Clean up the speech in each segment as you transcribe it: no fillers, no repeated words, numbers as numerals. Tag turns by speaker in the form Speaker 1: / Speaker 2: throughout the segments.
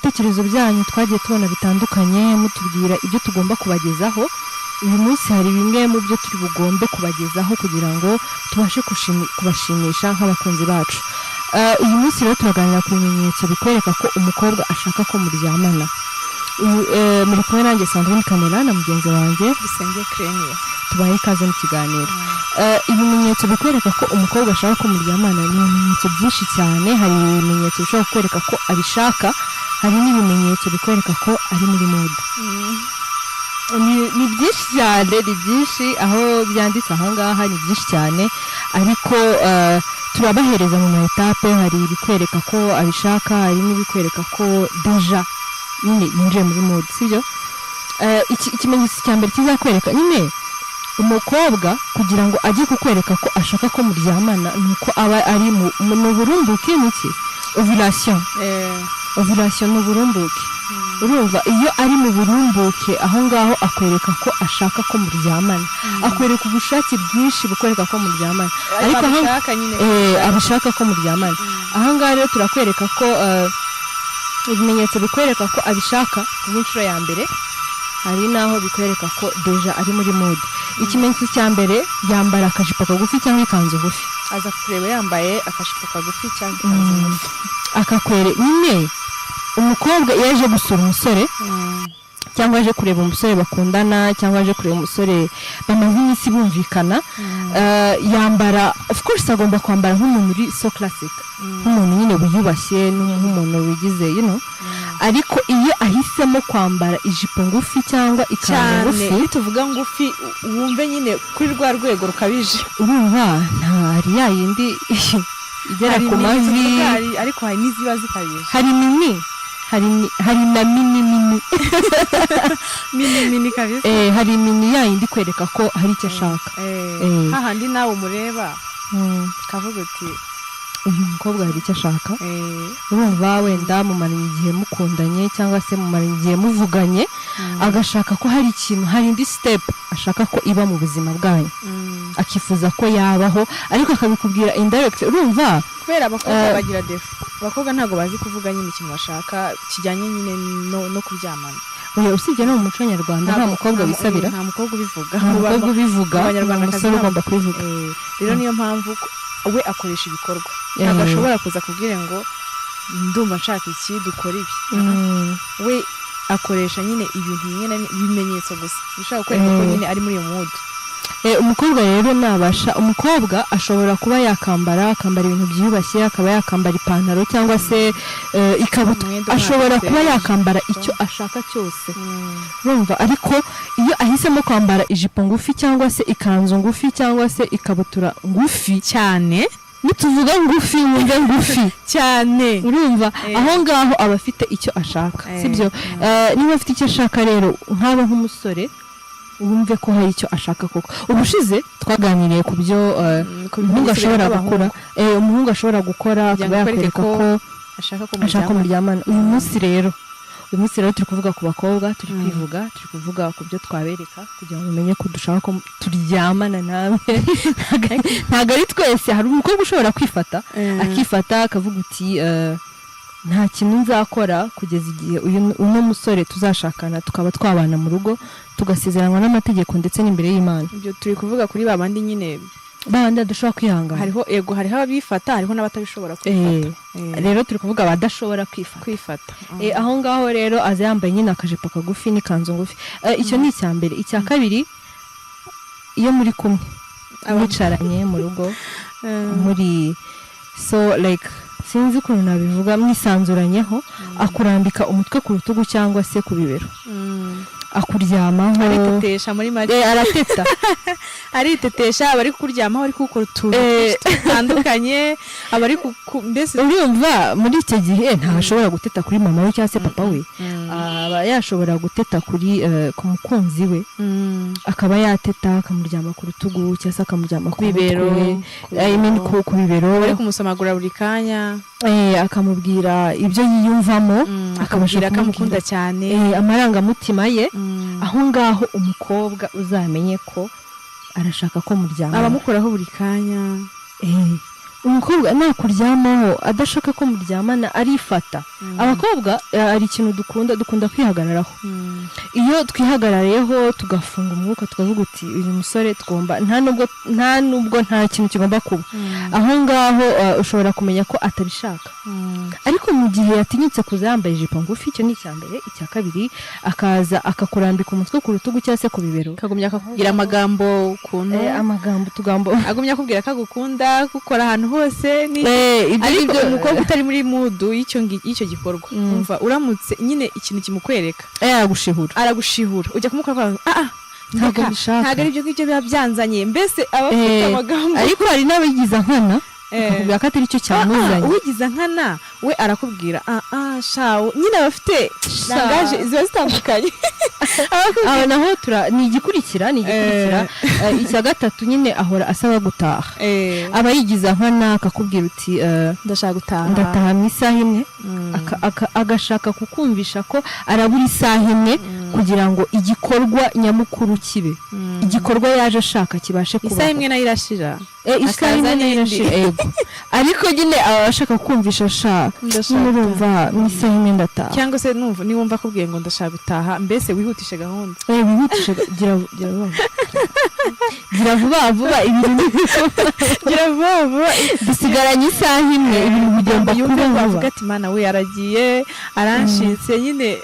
Speaker 1: Ibitekerezo byanyu twagiye tubona bitandukanye, mutubwira ibyo tugomba kubagezaho. Uyu munsi hari bimwe mu byo turi bugombe kubagezaho kugira ngo tubashe kubashimisha nk'abakunzi bacu. Uyu munsi rero turaganira ku bimenyetso bikwereka ko umukobwa ashaka ko muryamana. Muri kumwe nanjye Sandrine Kamera na mugenzi wanjye
Speaker 2: Dusenge Krenia.
Speaker 1: Tubahe ikaze mu kiganiro. Ibimenyetso bikwereka ko umukobwa ashaka ko muryamana ni ibimenyetso byinshi cyane. Hari ibimenyetso bishobora kukwereka ko abishaka, hari n'ibimenyetso bikwereka ko ari muri mood. Ni byinshi cyane, ni byinshi aho byanditse ahangaha, ni byinshi cyane, ariko turabahereza mu ma étapes. Hari ibikwereka ko abishaka, hari n'ibikwereka ko déjà nyine yinjiye muri mood, sibyo? Ikimenyetso cya mbere kizakwereka nyine umukobwa, kugira ngo ajye kukwereka ko ashaka ko muryamana, ni uko aba ari mu burumbuke. Ni iki? Ovulation. Ovulation ni uburumbuke. Urumva, iyo ari mu burumbuke, aho ngaho akwereka ko ashaka ko muryamana, akwereka ubushake bwinshi bukwereka ko muryamana, ariko
Speaker 2: abishaka nyine.
Speaker 1: Abishaka ko muryamana. Aha ngaha rero turakwereka ko ibimenyetso bikwereka ko abishaka ku nshuro ya mbere, hari n'aho bikwereka ko déjà ari muri mood. Ikimenyetso cya mbere, yambara akajipo kagufi cyangwa ikanzu ngufi.
Speaker 2: Aza kureba yambaye akajipo kagufi cyangwa ikanzu ngufi.
Speaker 1: Akakwere nyine umukobwa iyo aje gusura umusore, cyangwa aje kureba umusore bakundana, cyangwa aje kureba umusore bamaze iminsi bumvikana, yambara, of course agomba kwambara nk'umuntu uri so classic, nk'umuntu nyine wiyubashye, nk'umuntu wigize. Ariko iyo ahisemo kwambara ijipo ngufi cyangwa ikanzu
Speaker 2: cyane
Speaker 1: ngufi,
Speaker 2: nituvuga ngufi wumve nyine kuri rwa rwego rukabije.
Speaker 1: Urumva, ntari ya yindi igera
Speaker 2: Hari
Speaker 1: ku
Speaker 2: mini
Speaker 1: mavi.
Speaker 2: tuvuga, ariko hari n'iziba zikabije.
Speaker 1: Hari mini, hari na mini mini.
Speaker 2: Mini mini kabisa.
Speaker 1: Hari mini ya yindi kwereka ko hari icyo ashaka.
Speaker 2: Hahandi nawe umureba kavuga uti:
Speaker 1: "Uyu mukobwa hari icyo ashaka." Urumva, wenda mumaranye igihe mukundanye, cyangwa se mumaranye igihe muvuganye, agashaka ko hari ikintu, hari indi step ashaka ko iba mu buzima bwanyu, akifuza ko yabaho, ariko akabikubwira indirect, urumva?
Speaker 2: Kubera abakobwa bagira défaut, abakobwa ntabwo bazi kuvuga nyine ikintu bashaka kijyanye nyine no kuryamana.
Speaker 1: Oya, usibye no mu muco nyarwanda nta mukobwa wisabira.
Speaker 2: Nta mukobwa ubivuga.
Speaker 1: Nta mukobwa ubivuga.
Speaker 2: Mu Banyarwandakazi
Speaker 1: Umusore ugomba kubivuga.
Speaker 2: Rero niyo mpamvu we akoresha ibikorwa. Ntabwo ashobora kuza kubwira ngo "Ndumva nshaka iki, dukora ibi." We akoresha nyine ibintu bimwe na bimwe, ibimenyetso gusa bishobora kukwereka ko nyine ari muri iyo mood.
Speaker 1: Umukobwa rero nabasha, umukobwa ashobora kuba yakambara, akambara ibintu byiyubashye, akaba yakambara ipantaro cyangwa se ikabutura,
Speaker 2: umwenda
Speaker 1: ashobora kuba
Speaker 2: umwambitse,
Speaker 1: yakambara
Speaker 2: ijipo.
Speaker 1: Icyo ashaka cyose, urumva? Ariko iyo ahisemo kwambara ijipo ngufi cyangwa se ikanzu ngufi cyangwa se ikabutura ngufi
Speaker 2: cyane,
Speaker 1: nituvuga ngufi wumve ngufi
Speaker 2: cyane,
Speaker 1: urumva, aho ngaho aba afite icyo ashaka, sibyo? Niba afite icyo ashaka rero, nk'aba nk'umusore wumve ko hari icyo ashaka koko. Ubushize twaganiriye ku byo
Speaker 2: ku
Speaker 1: umuhungu
Speaker 2: bimenyetso
Speaker 1: ashobora
Speaker 2: biranga
Speaker 1: gukora, umuhungu ashobora gukora
Speaker 2: kugira
Speaker 1: akaba
Speaker 2: ngo akwereke
Speaker 1: yakwereka
Speaker 2: ko
Speaker 1: ko
Speaker 2: ashaka ko
Speaker 1: ashaka ko
Speaker 2: muryamana.
Speaker 1: muryamana. Uyu munsi rero turi kuvuga ku bakobwa, turi kwivuga, turi kuvuga ku byo twabereka kugira ngo mumenye ko dushaka ko turyamana namwe. Ntabwo ari twese. Hari umukobwa ushobora kwifata, akifata akavuga uti: "Nta kintu nzakora kugeza igihe uyu uno musore tuzashakana, tukaba twabana mu rugo, tugasezeranwa n'amategeko ndetse n'imbere y'Imana."
Speaker 2: Ibyo turi kuvuga kuri ba bandi nyine
Speaker 1: babandi badashobora kwihangana.
Speaker 2: Hariho, ego, hariho ababifata, hariho n'abatabishobora kwifata.
Speaker 1: Rero turi kuvuga abadashobora kwifata.
Speaker 2: Kwifata.
Speaker 1: Aho ngaho rero aza yambaye nyine akajipo kagufi n'ikanzu ngufi. Icyo ni icya mbere. Icya kabiri, iyo muri kumwe, mwicaranye mu rugo, muri so like, sinzi ukuntu nabivuga, mwisanzuranyeho, akurambika umutwe ku rutugu cyangwa se ku bibero, akuryamaho.
Speaker 2: Aritetesha muri make.
Speaker 1: Arateta.
Speaker 2: Aritetesha, aba ari kukuryamaho, ari gukora utuntu twinshi dutandukanye, aba ari mbese.
Speaker 1: Urumva, muri icyo gihe ntashobora guteta kuri mama we cyangwa se papa we, aba yashobora guteta kuri ku mukunzi we, akaba yateta, akamuryama ku rutugu cyangwa se akamuryama ku
Speaker 2: bibero,
Speaker 1: mutwe, I mean, ku bibero.
Speaker 2: Bari kumusomagura buri kanya.
Speaker 1: Akamubwira ibyo yiyumvamo, akabasha
Speaker 2: akamubwira ko amukunda
Speaker 1: kumubwira
Speaker 2: cyane.
Speaker 1: Amarangamutima ye. Aho ngaho umukobwa uzamenye ko arashaka ko muryamana.
Speaker 2: Abamukoraho buri kanya.
Speaker 1: Umukobwa nakuryamaho adashaka ko muryamana, arifata. Abakobwa hari ikintu dukunda kwihagararaho. Iyo twihagarariyeho, tugafunga umwuka, tukavuga uti: "Uyu musore tugomba, nta nubwo nta kintu kigomba kuba aho ngaho," ushobora kumenya ko atabishaka. Ariko mu gihe yatinyutse kuza yambaye ijipo ngufi, icyo ni icya mbere. Icya kabiri, akaza akakurambika umutwe ku rutugu cyangwa se ku bibero,
Speaker 2: akagumya akakubwira amagambo ukuntu
Speaker 1: amagambo, utugambo,
Speaker 2: agumya akubwira ko agukunda, gukora ahantu hose ni
Speaker 1: Ibyo
Speaker 2: ariko
Speaker 1: ngibyo.
Speaker 2: Umukobwa utari muri mood y'icyo gikorwa, umva, uramutse nyine ikintu kimukwereka,
Speaker 1: aragushihura.
Speaker 2: Aragushihura, ujya kumukora ukavuga: "Ah ah,
Speaker 1: Ntabwo
Speaker 2: reka,
Speaker 1: mbishaka."
Speaker 2: Ntabwo ari ibyo ngibyo biba byanzanye." Mbese aba afite amagambo.
Speaker 1: Ariko hari n'abigiza nkana, akakubwira ko atari cyo cyamuzanye.
Speaker 2: Uwigiza nkana we arakubwira: "Ah ah, shawo." Nyine aba afite langage ziba zitandukanye.
Speaker 1: Aho naho tura ni igikurikira. Icya gatatu nyine, ahora asaba gutaha. Aba yigiza nkana, akakubwira uti
Speaker 2: "Ndashaka gutaha."
Speaker 1: "Ndataha mu isaha imwe." Agashaka kukumvisha ko arabura isaha imwe kugira ngo igikorwa nyamukuru kibe, igikorwa yaje ashaka kibashe kubaho.
Speaker 2: Isaha imwe nayo irashira.
Speaker 1: Isaha
Speaker 2: Akaza
Speaker 1: imwe nayo
Speaker 2: n'indi.
Speaker 1: irashira, yego. Ariko nyine aba ashaka kukumvisha sha
Speaker 2: "Ndashaka
Speaker 1: nyine urumva mu isaha imwe ndataha.
Speaker 2: Cyangwa se numva niwumva akubwiye ngo "Ndashaka gutaha," mbese wihutishe gahunda.
Speaker 1: Wihutishe, gira gira vuba, gira vuba vuba, ibintu
Speaker 2: Gira vuba vuba.
Speaker 1: Dusigaranye isaha imwe, ibintu bigomba
Speaker 2: Yumve
Speaker 1: kuba
Speaker 2: ko
Speaker 1: vuba.
Speaker 2: Avuga ati: "Mana we, aragiye, aranshitse nyine."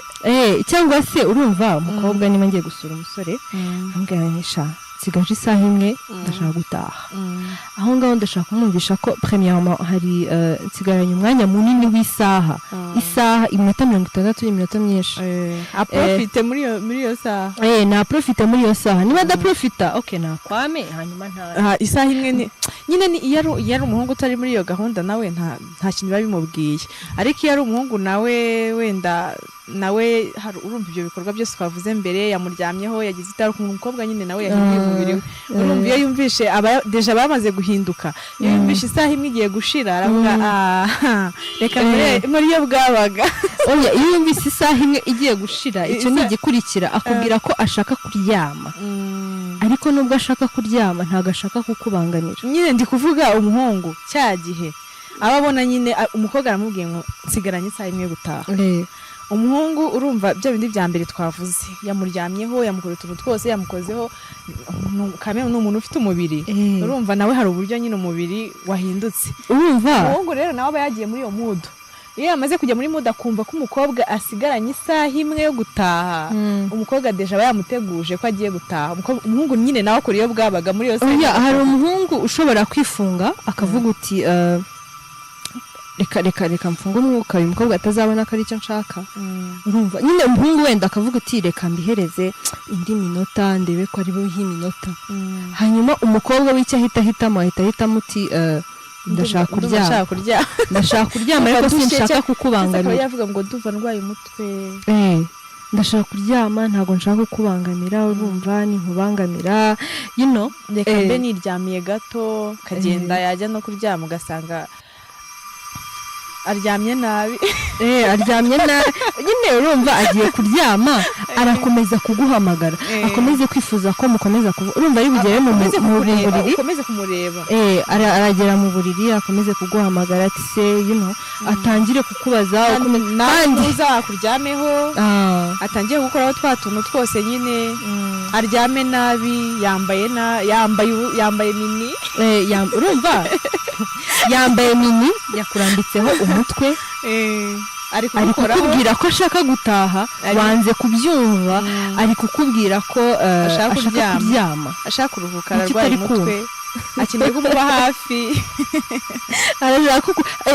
Speaker 1: Cyangwa se urumva umukobwa, niba ngiye gusura umusore, ambwira nti: "Sha, nsigaje isaha imwe, ndashaka gutaha." Aho ngaho ndashaka kumwumvisha ko premièrement hari nsigaranye umwanya munini w'isaha. Isaha, iminota 60 ni iminota myinshi.
Speaker 2: Aprofite muri iyo saha.
Speaker 1: Naprofite muri iyo saha. Niba adaprofita, okay, nakwame, hanyuma nta
Speaker 2: Aha, isaha imwe ni nyine ni iyo ari umuhungu utari muri iyo gahunda, nawe nta kintu biba bimubwiye. Ariko iyo ari umuhungu nawe wenda nawe hari, urumva, ibyo bikorwa byose twavuze mbere, yamuryamyeho, yagize itara, ukuntu umukobwa nyine nawe yahinduye umubiri we. Urumva, iyo yumvishe aba déjà bamaze guhinduka. Iyo yumvishe isaha imwe igiye gushira, aravuga: "Ah, reka muri iyo bwabaga."
Speaker 1: Oya, iyo yumvise isaha imwe igiye gushira, icyo ni igikurikira: akubwira ko ashaka kuryama. Ariko nubwo ashaka kuryama, ntabwo ashaka kukubangamira.
Speaker 2: Nyine ndi kuvuga umuhungu cya gihe aba abona nyine umukobwa aramubwiye ngo "Nsigaranye isaha imwe yo gutaha." Umuhungu, urumva, bya bindi bya mbere twavuze, yamuryamyeho, yamukoreye utuntu twose, yamukozeho, kamwe ni umuntu ufite umubiri. Urumva, nawe hari uburyo nyine umubiri wahindutse.
Speaker 1: Urumva.
Speaker 2: Umuhungu rero nawe aba yagiye muri iyo mood. Iyo yamaze kujya muri mood, akumva ko umukobwa asigaranye isaha imwe yo gutaha, umukobwa déjà aba yamuteguje ko agiye gutaha. Umuhungu nyine nawe akora iyo bwabaga muri iyo saha.
Speaker 1: Oya, hari umuhungu ushobora kwifunga, akavuga uti: "Reka reka reka mfunge umwuka, uyu mukobwa atazabona ko ari icyo nshaka." Urumva nyine, umuhungu wenda akavuga uti: "Reka mbihereze indi minota, ndebe ko ari buhe iminota." Hanyuma umukobwa w'icyo ahita ahitamo, ahita ahitamo uti: "Ndashaka
Speaker 2: Ndumva
Speaker 1: kuryama."
Speaker 2: Nshaka kuryama.
Speaker 1: "Ndashaka kuryama, ariko
Speaker 2: Ndumva ndushye
Speaker 1: sinshaka
Speaker 2: akaba
Speaker 1: kukubangamira."
Speaker 2: yavuga ngo "Ndumva ndwaye umutwe."
Speaker 1: "Ndashaka kuryama, ntabwo nshaka kukubangamira, urumva ninkubangamira."
Speaker 2: "Reka mbe niryamiye gato." Kagenda, yajya no kuryama ugasanga aryamye nabi.
Speaker 1: Aryamye nabi nyine. Urumva, agiye kuryama, arakomeza kuguhamagara, akomeze kwifuza ko mukomeza kuvuga. Urumva, ari bugere
Speaker 2: Ukomeze
Speaker 1: mu
Speaker 2: kumureba,
Speaker 1: buriri.
Speaker 2: Ukomeze kumureba.
Speaker 1: Aragera mu buriri, akomeze kuguhamagara ati se, atangire kukubaza
Speaker 2: Nawe
Speaker 1: kandi
Speaker 2: uzakuryameho, atangiye gukoraho twa tuntu twose nyine, aryame nabi, yambaye na yambaye yambaye mini.
Speaker 1: Urumva, yambaye mini, yakurambitseho umutwe,
Speaker 2: ari
Speaker 1: ari
Speaker 2: kugukoraho,
Speaker 1: kukubwira ko ashaka gutaha, wanze kubyumva. Ari kukubwira ko
Speaker 2: Ashaka
Speaker 1: ashaka
Speaker 2: kuryama.
Speaker 1: kuryama.
Speaker 2: Ashaka kuruhuka,
Speaker 1: Kuki
Speaker 2: ararwaye
Speaker 1: utari
Speaker 2: umutwe, akeneye ko umuba hafi.
Speaker 1: Arashaka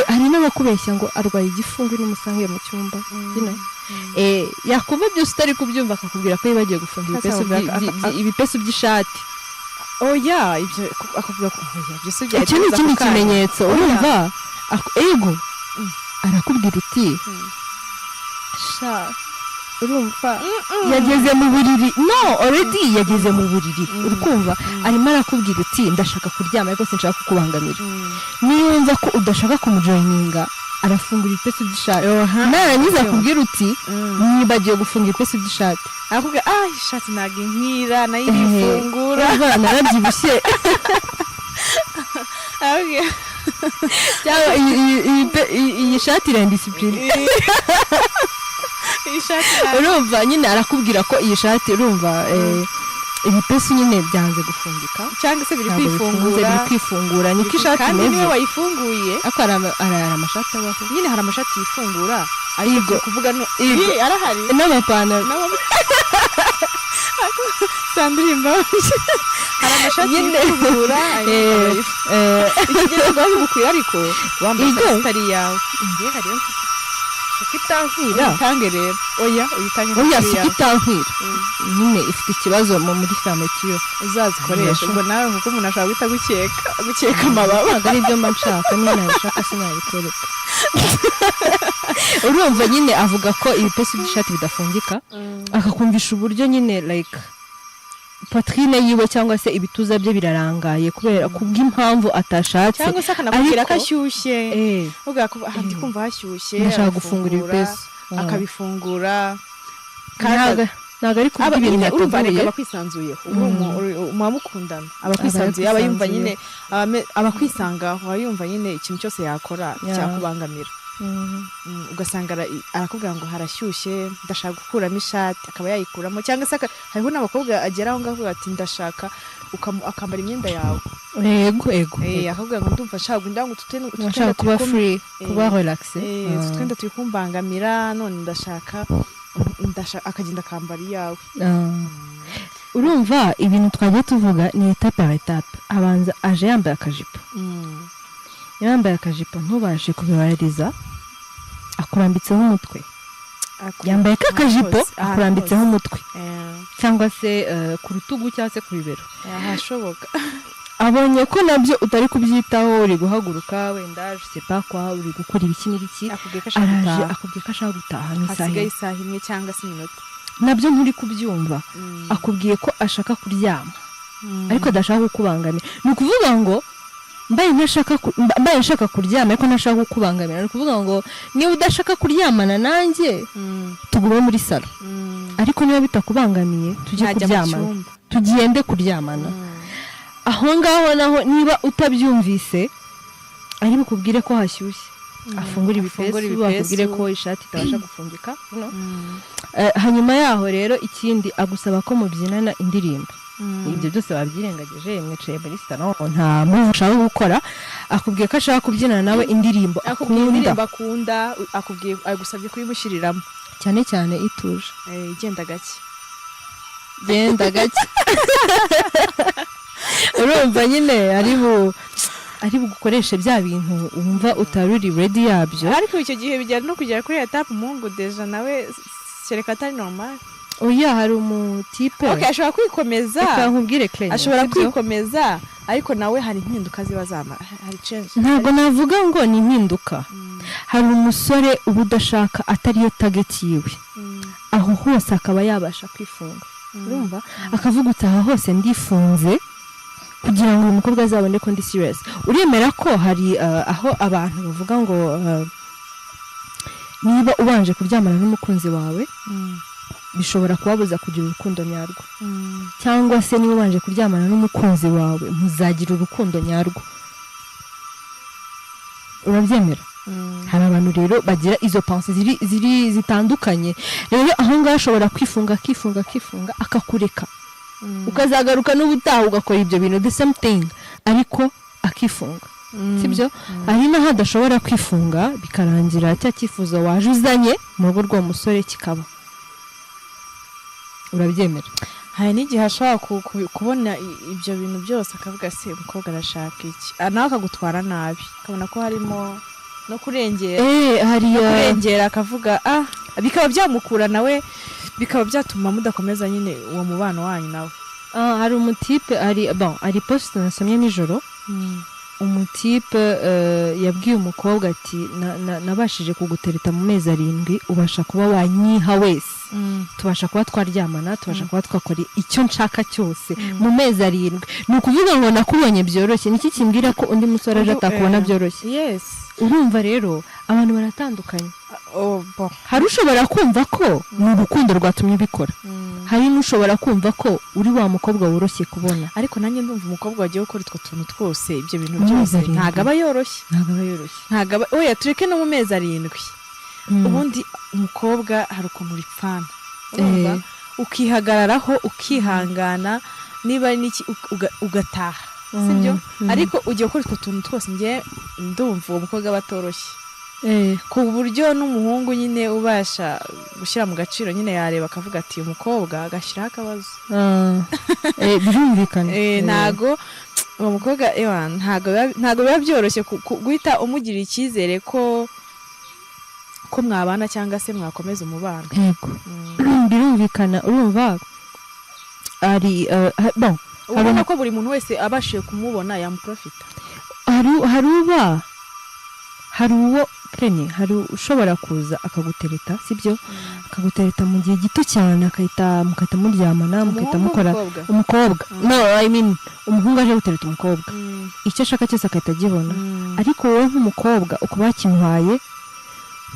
Speaker 1: hari n'abakubeshya ngo arwaye igifu, ngo n'umusange mu cyumba. Yakumva byose utari kubyumva, akakubwira ko yibagiwe gufunga ibipesu by'ishati.
Speaker 2: Oya, ibyo akavuga ko oya, ibyo si byahita
Speaker 1: Icyo ni
Speaker 2: biza
Speaker 1: ikindi
Speaker 2: ako kanya.
Speaker 1: kimenyetso.
Speaker 2: Oya.
Speaker 1: Urumva, ego, arakubwira uti: "Sha, urumva," yageze mu buriri, no, already yageze mu buriri. Uri kumva, arimo arakubwira uti: "Ndashaka kuryama, ariko sinshaka kukubangamira." Niyo ko udashaka kumujoyininga, arafungura ibipesu by'ishati, narangiza akubwira uti: "Nibagiwe gufunga ibipesu by'ishati."
Speaker 2: Arakubwira: "Ah, ishati ntabwo inkwira, nayo irifungura."
Speaker 1: Urumva, "Narabyibushye."
Speaker 2: Arakubwira
Speaker 1: Cyangwa iyi shati irandisipurine.
Speaker 2: Iyi shati.
Speaker 1: Urumva nyine arakubwira ko iyi shati, urumva, ibipesu nyine byanze gufungika.
Speaker 2: Cyangwa se biri
Speaker 1: Ntabwo bifunze.
Speaker 2: kwifungura.
Speaker 1: Biri kwifungura, niko ishati
Speaker 2: Kandi
Speaker 1: imeze.
Speaker 2: niwe wayifunguye.
Speaker 1: Ariko hari amashati abaho.
Speaker 2: Nyine hari amashati yifungura, ariko
Speaker 1: Igo.
Speaker 2: turi kuvuga no
Speaker 1: Igo.
Speaker 2: Ii, arahari.
Speaker 1: N'amapantaro.
Speaker 2: Sandrine Mbabazi, hari amashati
Speaker 1: Nyine.
Speaker 2: yifungura. Iki gihe ntabwo bigukwiye, ariko wambaye
Speaker 1: Igo.
Speaker 2: ishati itari iyawe.
Speaker 1: Njye hariyo mfite, uko itankwira.
Speaker 2: Uyitange rero, oya, uyitange.
Speaker 1: Oya.
Speaker 2: Itari
Speaker 1: Si uko
Speaker 2: iyawe.
Speaker 1: itankwira nyine, ifite ikibazo muri fermeture.
Speaker 2: Uzazikoresha ubwo nawe, kuko umuntu ashobora guhita gukeka amababa.
Speaker 1: Ntabwo ari ibyo mba nshaka. Niyo nabishaka sinabikwereka. Urumva nyine avuga ko ibipesu by'ishati bidafungika, akakumvisha uburyo nyine like poitrine yiwe cyangwa se ibituza bye birarangaye kubera kubw'impamvu atashatse.
Speaker 2: Cyangwa se akanakubwira ko
Speaker 1: Ariko-
Speaker 2: ashyushye, uvuga ko aha ndi kumva hashyushye.
Speaker 1: Ndashaka gufungura
Speaker 2: Arafungura,
Speaker 1: ibipesu.
Speaker 2: akabifungura.
Speaker 1: Ntabwo ari
Speaker 2: Aba
Speaker 1: kubw'ibintu
Speaker 2: nyine urumva
Speaker 1: yateguye.
Speaker 2: areka aba akwisanzuyeho. Muba mukundana, aba akwisanzuye, aba yumva nyine aba akwisangaho, aba yumva nyine ikintu cyose yakora cyakubangamira. Ugasanga arakubwira ngo harashyushye, ndashaka gukuramo ishati, akaba yayikuramo. Cyangwa se hariho n'abakobwa agera aho ngaho avuga ati ndashaka, akambara imyenda yawe.
Speaker 1: Yego.
Speaker 2: Akakubwira ngo ndumva nshaka ngo utu twenda
Speaker 1: Ashaka kuba
Speaker 2: turi
Speaker 1: free, kuba relax.
Speaker 2: Utu twenda turi kumbangamira, none ndashaka, akagenda akambara iyawe.
Speaker 1: Urumva ibintu twagiye tuvuga ni étape par étape. Abanza aje yambaye akajipo. Iyo yambaye akajipo ntubashe kubibaririza, akurambitseho umutwe. Yambaye ka kajipo,
Speaker 2: Hose, ahantu
Speaker 1: akurambitseho
Speaker 2: hose.
Speaker 1: umutwe, cyangwa se ku rutugu, cyangwa se ku bibero.
Speaker 2: Ahashoboka.
Speaker 1: Abonye ko nabyo utari kubyitaho, uri guhaguruka wenda, je sais pas quoi, uri gukora ibiki n'ibiki.
Speaker 2: Akubwiye ko ashaka
Speaker 1: Araje
Speaker 2: gutaha.
Speaker 1: akubwiye ko ashaka gutaha nk'isaha
Speaker 2: Hasigaye
Speaker 1: imwe.
Speaker 2: isaha imwe cyangwa se iminota.
Speaker 1: Nabyo nturi kubyumva. Akubwiye ko ashaka kuryama ariko adashaka kukubangamira. Ni ukuvuga ngo mbaye nshaka kuryama ariko ntashaka kukubangamira, ni ukuvuga ngo niba udashaka kuryamana nanjye, tugume muri salon, ariko niba bitakubangamiye tujye
Speaker 2: Najya mu
Speaker 1: kuryamana.
Speaker 2: cyumba.
Speaker 1: Tugende kuryamana. Aho ngaho naho niba utabyumvise, ari bukubwire ko hashyushye, afungure
Speaker 2: Afungure
Speaker 1: ibipesu,
Speaker 2: ibipesu.
Speaker 1: akubwire ko ishati itabasha gufungika, no? Hanyuma yaho rero ikindi agusaba ko mubyinana indirimbo. Ibyo byose babyirengagije, mwicaye muri salon, nta move ushaka gukora, akubwiye ko ashaka kubyinana nawe indirimbo
Speaker 2: Akubwiye
Speaker 1: akunda.
Speaker 2: indirimbo akunda, akubwiye, agusabye kuyimushyiriramo.
Speaker 1: Cyane cyane ituje.
Speaker 2: Igenda gake.
Speaker 1: Genda gake. Urumva nyine ari bugukoreshe bya bintu wumva utari uri ready yabyo.
Speaker 2: Ariko icyo gihe bijyana no kugera kuri étape, umuhungu déjà nawe kereka atari normal.
Speaker 1: Oya, hari umutipe.
Speaker 2: Okay, ashobora kwikomeza.
Speaker 1: Reka nkubwire, Clem,
Speaker 2: Ashobora
Speaker 1: sibyo?
Speaker 2: kwikomeza, ariko nawe hari impinduka ziba zama, hari change.
Speaker 1: Ntabwo navuga ngo ni impinduka. Hari umusore uba udashaka, atariyo target yiwe, aho hose akaba yabasha kwifunga. Urumva akavuga uti aha hose ndifunze kugira ngo uyu mukobwa azabone ko ndi serious. Uremera ko hari aho abantu bavuga ngo niba ubanje kuryamana n'umukunzi wawe bishobora kubabuza kugira urukundo nyarwo, cyangwa se niba ubanje kuryamana n'umukunzi wawe muzagira urukundo nyarwo? Urabyemera? Hari abantu rero bagira izo pensées ziri zitandukanye. Rero aho ngaho ashobora kwifunga, akifunga, akifunga, akakureka, ukazagaruka n'ubutaha ugakora ibyo bintu, the same thing, ariko akifunga, sibyo? Hari n'aho adashobora kwifunga, bikarangira cya cyifuzo waje uzanye mu rugo rw'uwo musore kikaba. Urabyemera?
Speaker 2: Hari n'igihe ashobora kubona ibyo bintu byose akavuga: se umukobwa arashaka iki? Nawe akagutwara nabi, akabona ko harimo no kurengera.
Speaker 1: Hari
Speaker 2: No kurengera, akavuga bikaba byamukura nawe, bikaba byatuma mudakomeza nyine uwo mubano wanyu nawe.
Speaker 1: Hari umutipe, hari, bon, hari post nasomye nijoro. Umutipe yabwiye umukobwa ati nabashije kugutereta mu mezi 7, ubasha kuba wanyiha wese, tubasha kuba twaryamana, tubasha kuba twakora icyo nshaka cyose mu mezi 7. Ni ukuvuga ngo nakubonye byoroshye, niki kimbwira ko undi musore aje atakubona byoroshye? Urumva rero abantu baratandukanye.
Speaker 2: Oh, bon.
Speaker 1: Hari ushobora kumva ko ni urukundo rwatumye ubikora. Hari n'ushobora kumva ko uri wa mukobwa woroshye kubona.
Speaker 2: Ariko nanjye ndumva umukobwa wagiye gukora utwo tuntu twose, ibyo bintu
Speaker 1: Mu mezi
Speaker 2: byose,
Speaker 1: 7.
Speaker 2: ntabwo aba yoroshye.
Speaker 1: Ntabwo aba yoroshye.
Speaker 2: Ntabwo aba, oya, tureke no mu mezi 7. Ubundi umukobwa hari ukuntu uripfana, urumva, ukihagararaho, ukihangana, niba ari n'iki ugataha, sibyo? Ariko ugiye gukora utwo tuntu twose, njye ndumva uwo mukobwa aba atoroshye, ku buryo n'umuhungu nyine ubasha gushyira mu gaciro nyine yareba akavuga ati: "Uyu mukobwa", agashyiraho akabazo.
Speaker 1: Ah. Birumvikana.
Speaker 2: Ntago uwo mukobwa, ewa, ntago biba byoroshye guhita umugirira icyizere ko mwabana cyangwa se mwakomeza umubano.
Speaker 1: Yego, birumvikana. Urumva ari bon,
Speaker 2: ubona ko buri muntu wese abashije kumubona yamuprofita.
Speaker 1: Hari uba, hari uwo kreni, hari ushobora kuza akagutereta, sibyo? Akagutereta mu gihe gito cyane, akahita mugahita muryamana, mugahita
Speaker 2: Umuhungu?
Speaker 1: mukora.
Speaker 2: Umukobwa?
Speaker 1: Umukobwa. No, I mean, umuhungu aje gutereta umukobwa, icyo ashaka cyose agahita agibona. Ariko wowe nk'umukobwa ukaba wakimuhaye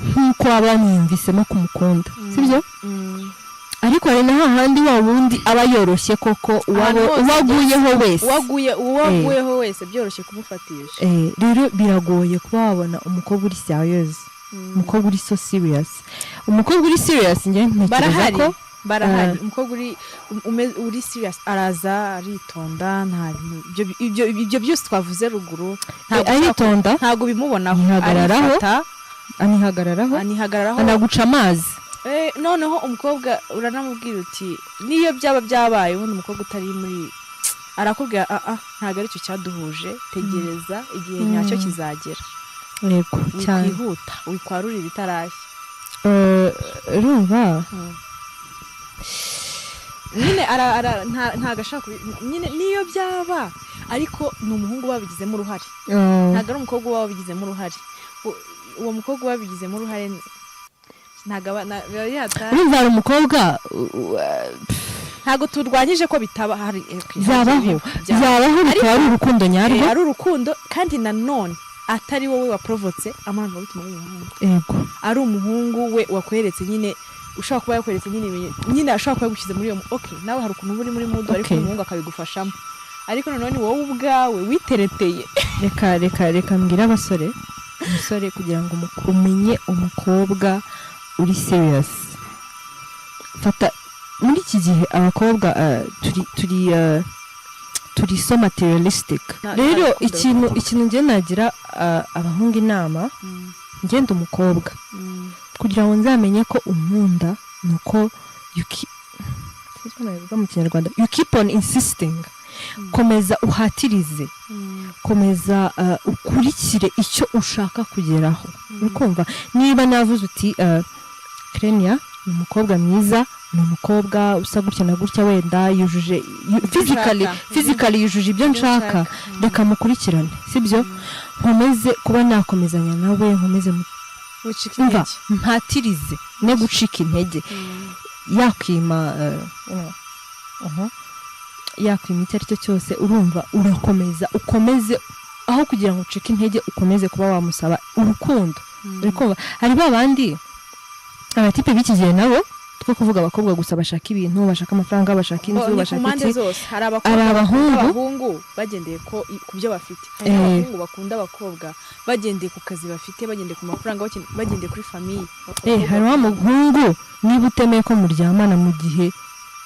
Speaker 1: nk'uko waba wamwiyumvisemo kumukunda, sibyo? Ariko hari na hahandi wa wundi aba yoroshye koko,
Speaker 2: Ahantu hose.
Speaker 1: Uwaguyeho wese.
Speaker 2: Uwaguyeho wese byoroshye kumufatisha.
Speaker 1: Rero biragoye kuba wabona umukobwa uri serious, umukobwa uri so serious, umukobwa uri serious. Njye ntekereza
Speaker 2: Barahari.
Speaker 1: ko
Speaker 2: Barahari. Umukobwa uri serious araza aritonda, nta bintu ibyo byose twavuze ruguru ntabwo
Speaker 1: aritonda.
Speaker 2: Ntabwo bimubonaho.
Speaker 1: Yihagararaho.
Speaker 2: Arifata.
Speaker 1: Anihagararaho.
Speaker 2: Anihagararaho.
Speaker 1: Anaguca amazi.
Speaker 2: Noneho umukobwa uranamubwira uti niyo byaba byabaye, ubundi umukobwa utari muri arakubwira: "Ah ah, ntabwo aricyo cyaduhuje, tegereza igihe nyacyo kizagera."
Speaker 1: Yego, cyane.
Speaker 2: Wikwihuta, wikwarura ibitarashya.
Speaker 1: Urumva.
Speaker 2: Nyine ntago ashaka nyine niyo byaba, ariko ni umuhungu wabigizemo uruhare, ntabwo ari umukobwa uba wabigizemo uruhare. Uwo mukobwa wabigizemo uruhare ntabwo aba biba yata.
Speaker 1: Urumva hari umukobwa
Speaker 2: Ntabwo turwanyije ko bitaba hari, okay,
Speaker 1: Byabaho.
Speaker 2: Byabaho.
Speaker 1: Byabaho, bikaba ari urukundo nyarwo.
Speaker 2: Ari urukundo kandi nanone atari wowe waporovotse amarangamutima y'umuhungu, ari umuhungu we wakweretse nyine, ushobora kuba yakweretse nyine nyine ashobora kuba yagushyize muri iyo okay, nawe hari ukuntu uba uri muri mood, ariko umuhungu akabigufashamo, ariko noneho ni wowe ubwawe witereteye.
Speaker 1: Reka mbwire abasore. Umusore, kugira ngo umenye umukobwa uri serious, fata muri iki gihe abakobwa turi so materialistic. Rero
Speaker 2: Nta rukundo
Speaker 1: ikintu
Speaker 2: rufatika.
Speaker 1: Ikintu njye nagira abahungu inama, ngenda umukobwa, kugira ngo nzamenye ko unkunda ni uko you keep, sinzi uko nabivuga mu Kinyarwanda, you keep on insisting, komeza uhatirize, komeza ukurikire icyo ushaka kugeraho. Uri kumva, niba navuze uti Krenia ni umukobwa mwiza, ni umukobwa usa gutya na gutya, wenda yujuje physically,
Speaker 2: Nshaka.
Speaker 1: physically yujuje ibyo nshaka, reka mukurikirane, sibyo? Nkomeze kuba nakomezanya nawe, nkomeze
Speaker 2: Wicika
Speaker 1: umva,
Speaker 2: intege.
Speaker 1: Mpatirize ne gucika intege. Yakwima yakwima icyo ari cyo cyose, urumva urakomeza ukomeze, aho kugira ngo ucike intege ukomeze kuba wamusaba urukundo. Uri kumva, hari ba bandi abatipe b'iki gihe nabo, two kuvuga abakobwa gusa bashaka ibintu, bashaka amafaranga, bashaka
Speaker 2: Bo,
Speaker 1: inzu,
Speaker 2: ni ku
Speaker 1: bashaka
Speaker 2: mpande
Speaker 1: iki.
Speaker 2: zose. Hari
Speaker 1: Hari
Speaker 2: abakobwa bakunda
Speaker 1: abahungu.
Speaker 2: abahungu bagendeye ku byo bafite, hari n'abahungu bakunda abakobwa bagendeye ku kazi bafite, bagendeye ku mafaranga, bagendeye kuri famille.
Speaker 1: Hari wa muhungu niba utemeye ko muryamana mu gihe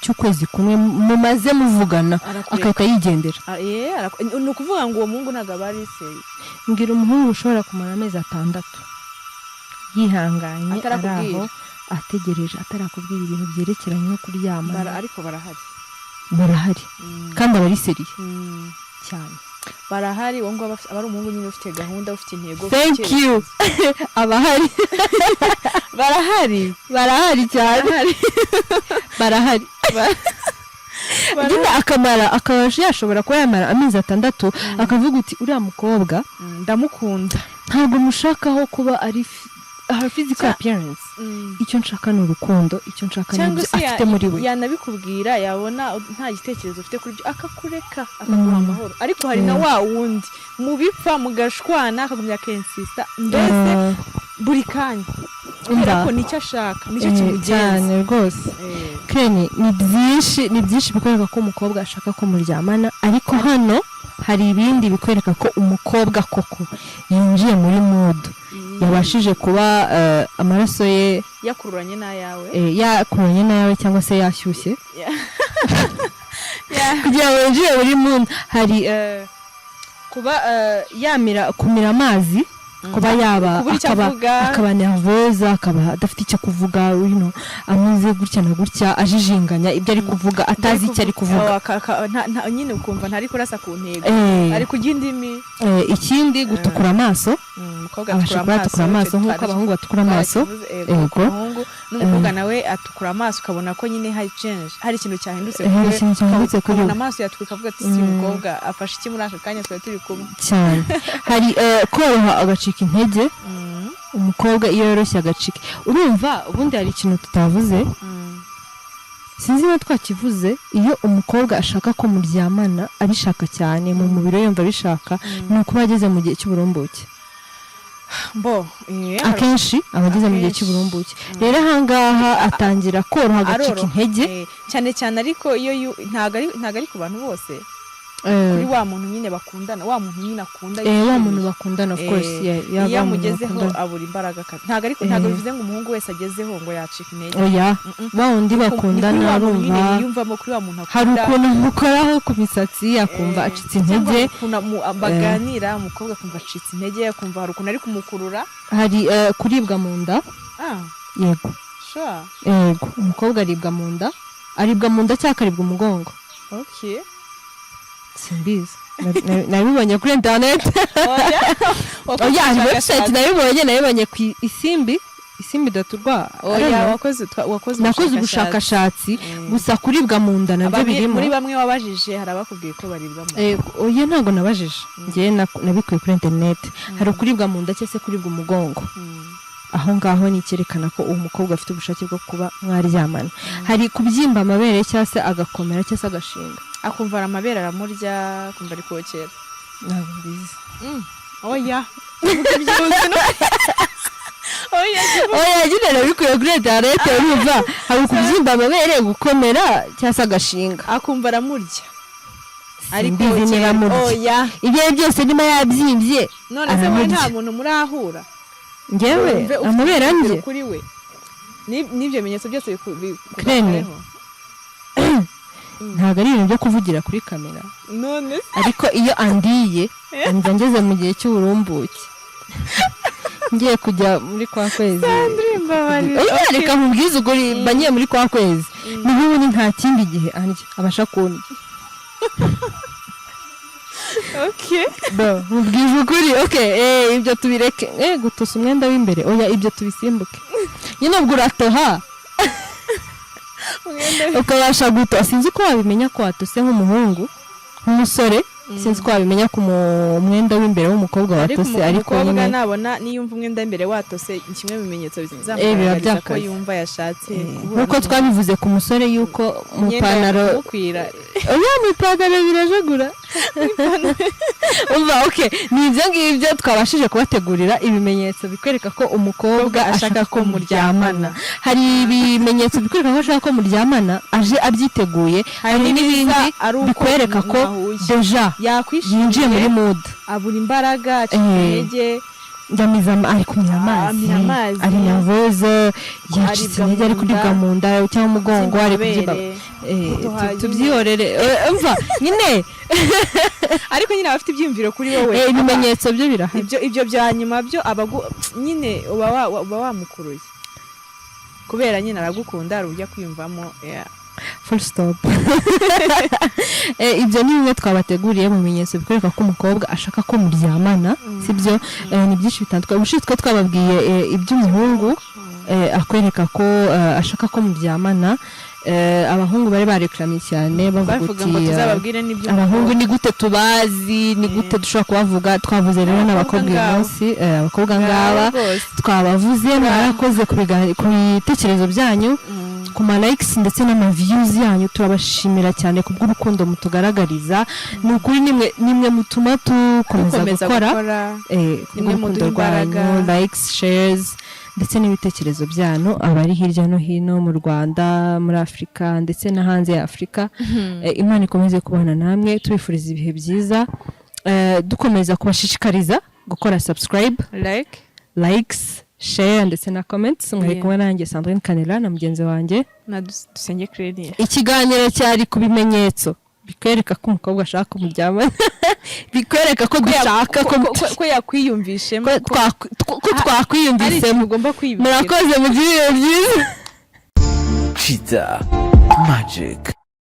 Speaker 1: cy'ukwezi kumwe mumaze muvugana,
Speaker 2: Arakureka.
Speaker 1: agahita yigendera.
Speaker 2: Ah, ni ukuvuga ngo uwo muhungu ntabwo aba ari sérieux.
Speaker 1: Mbwira umuhungu ushobora kumara amezi 6 yihanganye ari
Speaker 2: Atarakubwira.
Speaker 1: aho ategereje, atarakubwira ibintu byerekeranye no kuryamana.
Speaker 2: Ariko barahari.
Speaker 1: Barahari, kandi aba ari sérieux cyane.
Speaker 2: Barahari. Uwo nguwo aba ari umuhungu nyine ufite gahunda, ufite intego, ufite
Speaker 1: Thank you.
Speaker 2: icyerekezo.
Speaker 1: Abahari.
Speaker 2: Barahari.
Speaker 1: Barahari cyane, barahari. Nyine akamara, akaba yashobora kuba yamara amezi 6, akavuga uti: "Uriya mukobwa
Speaker 2: Ndamukunda.
Speaker 1: ntabwo mushakaho kuba ari her physical appearance. Icyo nshaka ni urukundo, icyo nshaka ni
Speaker 2: Cyangwa
Speaker 1: ibyo
Speaker 2: se
Speaker 1: afite muri we."
Speaker 2: yanabikubwira, yabona nta gitekerezo ufite kuri byo, akakureka, akaguha amahoro. Ariko hari na wa wundi mubipfa, mugashwana, akagumya akensista mbese buri kanya. Kubera
Speaker 1: Umva.
Speaker 2: ko nicyo ashaka, nicyo kimugenza.
Speaker 1: Cyane rwose. Kenny, ni byinshi bikwereka ko umukobwa ashaka ko muryamana, ariko hano hari ibindi bikwereka ko umukobwa koko yinjiye muri mood, yabashije kuba amaraso ye
Speaker 2: yakururanye n'ayawe.
Speaker 1: Yakururanye n'ayawe cyangwa se yashyushye kugira ngo yinjire muri mood. Hari kuba yamira, kumira amazi, kuba yaba
Speaker 2: Kubura icyo
Speaker 1: akaba
Speaker 2: avuga.
Speaker 1: akaba nerveuse, akaba adafite icyo kuvuga, ameze gutya na gutya, ajijinganya ibyo ari kuvuga, atazi icyo ari kuvuga.
Speaker 2: Oh, nyine ukumva ntari kurasa ku ntego, ari kurya indimi.
Speaker 1: Ikindi, gutukura amaso.
Speaker 2: Umukobwa
Speaker 1: abasha
Speaker 2: atukura
Speaker 1: kuba yatukura amaso
Speaker 2: icyo
Speaker 1: nk'uko abahungu batukura amaso.
Speaker 2: Twarakivuze, ego,
Speaker 1: Ego.
Speaker 2: umuhungu n'umukobwa nawe atukura amaso, ukabona ko nyine hari change, hari ikintu cyahindutse
Speaker 1: Hari
Speaker 2: kuri we,
Speaker 1: ikintu cyahindutse kuri
Speaker 2: ukabona
Speaker 1: we.
Speaker 2: amaso yatukuka, ukavuga ati: "Si umukobwa afashe iki muri aka kanya twari turi kumwe?"
Speaker 1: Cyane. Hari koroha, agacika intege. Umukobwa iyo yoroshye agacika, urumva ubundi hari ikintu tutavuze, sinzi niba twakivuze: iyo umukobwa ashaka ko muryamana, abishaka cyane mu mubiri we, yumva abishaka, ni ukuba ageze mu gihe cy'uburumbuke.
Speaker 2: Mbo
Speaker 1: Akenshi aba ageze mu gihe
Speaker 2: Akenshi.
Speaker 1: cy'uburumbuke. Rero ahangaha atangira koroha, agacika
Speaker 2: Aroroha.
Speaker 1: intege.
Speaker 2: Cyane cyane, ariko iyo ntabwo ari ku bantu bose, kuri wa muntu nyine bakundana, wa muntu nyine akunda,
Speaker 1: Wa
Speaker 2: yishimiye.
Speaker 1: muntu bakundana, of course. Yeah,
Speaker 2: Iyo
Speaker 1: wa muntu
Speaker 2: amugezeho
Speaker 1: bakundana.
Speaker 2: abura imbaraga ntabwo ariko ntabwo bivuze ngo umuhungu wese agezeho ngo yacika intege.
Speaker 1: Oya. Wa wundi
Speaker 2: Ni kuri
Speaker 1: bakundana,
Speaker 2: wa muntu nyine
Speaker 1: urumva
Speaker 2: yiyumvamo, kuri wa muntu
Speaker 1: hari
Speaker 2: akunda.
Speaker 1: ukuntu amukoraho ku misatsi akumva acitse
Speaker 2: Cyangwa
Speaker 1: intege.
Speaker 2: ukuntu baganira, umukobwa akumva acitse intege, akumva hari ukuntu ari kumukurura.
Speaker 1: Hari kuribwa mu nda.
Speaker 2: Ah.
Speaker 1: Yego.
Speaker 2: Sure.
Speaker 1: Yego, umukobwa aribwa mu nda, aribwa mu nda cyangwa akaribwa umugongo. Simbizi. Nabibonye kuri internet.
Speaker 2: Oya.
Speaker 1: Oya, hari website nabibonye ku Isimbi, isimbi.rw.
Speaker 2: Oya, wakoze wakoze
Speaker 1: Nakoze ubushakashatsi gusa. Kuribwa mu nda nabyo birimo.
Speaker 2: Muri bamwe wabajije, hari abakubwiye ko baribwa mu nda?
Speaker 1: Oya, ntabwo nabajije njyewe, nabikuye kuri internet. Hari ukuribwa mu nda cyangwa se kuribwa umugongo. Aho ngaho ni icyerekana ko uwo mukobwa afite ubushake bwo kuba mwaryamana. Hari kubyimba amabere cyangwa se agakomera cyangwa se agashinga.
Speaker 2: Akumva amabere aramurya, akumva ari kokera.
Speaker 1: Ntabwo mbizi.
Speaker 2: Oya, vuga ibyuzi oya.
Speaker 1: Oya nyine, nabikuye kuri internet. Urumva hari ukubyimba amabere, gukomera cyangwa se agashinga.
Speaker 2: Akumva aramurya.
Speaker 1: Simbizi niba amurya.
Speaker 2: Oya.
Speaker 1: Ibyo ari byo byose, niba yabyimbye,
Speaker 2: None se wowe
Speaker 1: aramurya.
Speaker 2: nta muntu murahura?
Speaker 1: Ngewe
Speaker 2: Wumve ufite
Speaker 1: amabere
Speaker 2: icyizere
Speaker 1: andye?
Speaker 2: kuri we. N'ibyo bimenyetso byose
Speaker 1: Creme.
Speaker 2: bikugaragayeho?
Speaker 1: Ntabwo ari ibintu byo kuvugira kuri kamera.
Speaker 2: None se?
Speaker 1: Ariko iyo andiye, njya ngeze mu gihe cy'uburumbuke, ngiye kujya muri kwa kwezi.
Speaker 2: Sandrine, mbabarira.
Speaker 1: Oya, reka nkubwize ukuri, mba ngiye muri kwa kwezi, niho ubundi nta kindi gihe andya, abasha kundya. Bo, nkubwije ukuri. Okay, ibyo tubireke. Gutosa umwenda w'imbere, oya, ibyo tubisimbuke. Nyine ubwo uratoha,
Speaker 2: Umwenda.
Speaker 1: ukabasha gutoha. Sinzi ko wabimenya ko watose nk'umuhungu, nk'umusore, sinzi ko wabimenya ku mwenda w'imbere w'umukobwa
Speaker 2: Ariko
Speaker 1: watose, ariko
Speaker 2: umukobwa
Speaker 1: nyine
Speaker 2: nabona niyumva umwenda w'imbere watose, ni kimwe mu bimenyetso
Speaker 1: Biba
Speaker 2: bizamugaragariza ko
Speaker 1: byakaze.
Speaker 2: yumva yashatse guhura
Speaker 1: Nk'uko
Speaker 2: n'umuntu.
Speaker 1: twabivuze ku musore yuko mu
Speaker 2: Imyenda
Speaker 1: ipantaro
Speaker 2: yamukwira.
Speaker 1: Oya, mu ipantaro birajagura. Umva, okay, ni ibyo ngibyo twabashije kubategurira, ibimenyetso bikwereka ko umukobwa ashaka ko muryamana. Hari ibimenyetso bikwereka ko ashaka ko muryamana, aje abyiteguye. Hari
Speaker 2: n'ibiza
Speaker 1: n'ibindi
Speaker 2: ari uko
Speaker 1: bikwereka ko
Speaker 2: mwahuye.
Speaker 1: déjà
Speaker 2: Yakwishimiye,
Speaker 1: yinjiye muri mood.
Speaker 2: abura imbaraga, acika intege.
Speaker 1: Yamize ari kumira amazi,
Speaker 2: Amira amazi.
Speaker 1: ari nerveuse, yacitse
Speaker 2: Aribwa
Speaker 1: intege, ari
Speaker 2: mu
Speaker 1: kuribwa
Speaker 2: nda.
Speaker 1: mu nda cyangwa umugongo, ari kubyimba.
Speaker 2: Amabere. Gutoha nyine.
Speaker 1: Tubyihorere. Umva nyine.
Speaker 2: Ariko nyine aba afite ibyiyumviro kuri wowe.
Speaker 1: Ibimenyetso byo birahari.
Speaker 2: Ibyo bya nyuma byo nyine uba wamukuruye kubera nyine aragukunda, hari uburyo akwiyumvamo, yeah.
Speaker 1: Full stop. Ibyo ni bimwe twabateguriye mu bimenyetso bikwereka ko umukobwa ashaka ko muryamana, sibyo? Ni byinshi bitandukanye. Ubushize twe twababwiye iby'umuhungu, akwereka ko ashaka ko muryamana. Abahungu bari barekamye cyane bavuga
Speaker 2: Bavuga ngo
Speaker 1: uti
Speaker 2: tuzababwire n'ibyo
Speaker 1: abahungu ni gute tubazi, ni gute dushobora kubavuga? Twavuze rero
Speaker 2: Abakobwa
Speaker 1: n'abakobwa uyu
Speaker 2: ngabo.
Speaker 1: munsi, abakobwa ngaba
Speaker 2: rwose.
Speaker 1: Twabavuze. Mwarakoze ku bitekerezo byanyu, ku ma likes ndetse n'ama views yanyu. Turabashimira cyane ku bw'urukundo mutugaragariza. Ni ukuri, nimwe mutuma dukomeza
Speaker 2: dukomeza
Speaker 1: gukora.
Speaker 2: Gukora.
Speaker 1: Ku
Speaker 2: Nimwe
Speaker 1: bw'urukundo
Speaker 2: muduha imbaraga.
Speaker 1: rwanyu, likes, shares ndetse n'ibitekerezo byanyu, abari hirya no hino mu Rwanda, muri Afurika ndetse no hanze ya Afurika. Imana ikomeze kubana namwe, tubifuriza ibihe byiza. Dukomeza kubashishikariza gukora subscribe,
Speaker 2: like,
Speaker 1: likes, share ndetse na comments. Mwari kumwe nanjye Sandrine Kanela na mugenzi wanjye
Speaker 2: na Dusenge Claire.
Speaker 1: Ikiganiro cyari ku bimenyetso bikwereka ko umukobwa ashaka kumuryamana, bikwereka ko dushaka ko
Speaker 2: ko yakwiyumvishemo
Speaker 1: ko ko
Speaker 2: ari
Speaker 1: twakwiyumvisemo.
Speaker 2: Ikintu ugomba kwibwira.
Speaker 1: Murakoze, mugire ibihe byiza.
Speaker 3: Cheetah Magic.